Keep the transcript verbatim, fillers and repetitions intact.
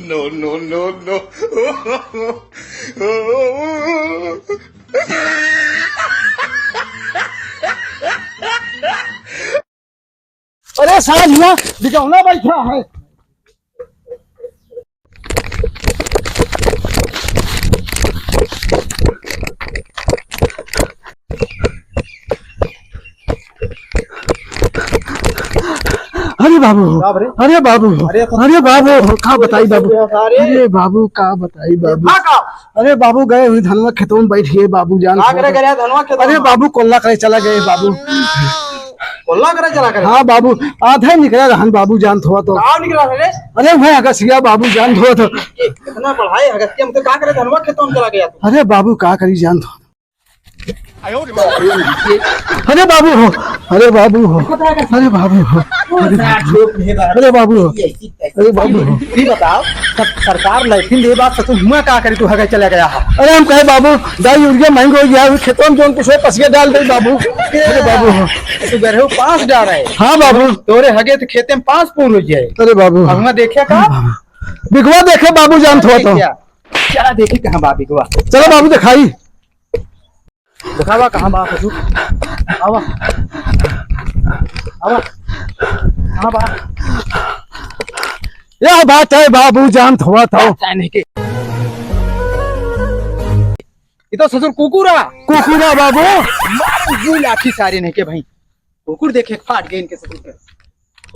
No, no, no, no। अरे साढ़ हियाँ बिगौना बैठा है। अरे बाबू, बाप रे। अरे बाबू, अरे तो अरे बाबू, का बताई बाबू? अरे। अरे बाबू, का बताई बाबू? हाँ का? अरे बाबू, गए हुए धनवा खेतों में बैठ गए बाबू जान का करे थोड़ा। गया धनवा खेतों अरे में? बाबू, कोल्ला करे चला गए बाबू। कोल्ला करे चला गए? हाँ बाबू, आधा निकला रहन बाबू जान थोड़ा तो। का निकला रे? अरे मैं हगसिया बाबू जान थोड़ा तो। ये इतना पढ़ाई हगसिया में तो का करे धनवा खेतों में चला गया तू? अरे बाबू, का करी जान थोड़ा। अरे बाबू हो, अरे बाबू हो, अरे बाबू हो, अरे बाबू हो, अरे बाबू हो। ये बाबू हो। ये बताओ, सर-, सरकार लैट्रिन दे बात ससुर हुआ का करी तू हगे चला गया है? अरे हम कहे बाबू, दाई यूरिया महंगा हो गया है, खेतों में जौन कुछ हो पसिया डाल दे बाबू। अरे बाबू हो। तू गए हो पाँच डार है। हाँ बाबू। तोरे हगे तो खेते में पाँच पूर हो जाए। अरे बाबू। अब हुआ देखे का? बिगवा देखे बाबू जान थोड़ा तो। क्या? क्या देखे कहाँ बा बिगवा? चलो बाबू दिखाई। दिखावा कहाँ बा ससुर? आवा। आवा। कहाँ बा? यह बात है बाबू जान थोड़ा तो। जाने के। ये तो ससुर कुकुरा। कुकुरा बाबू। मार गई लाठी सारे नहीं के भाई। कुकुर देखे फाट गए इनके ससुर के।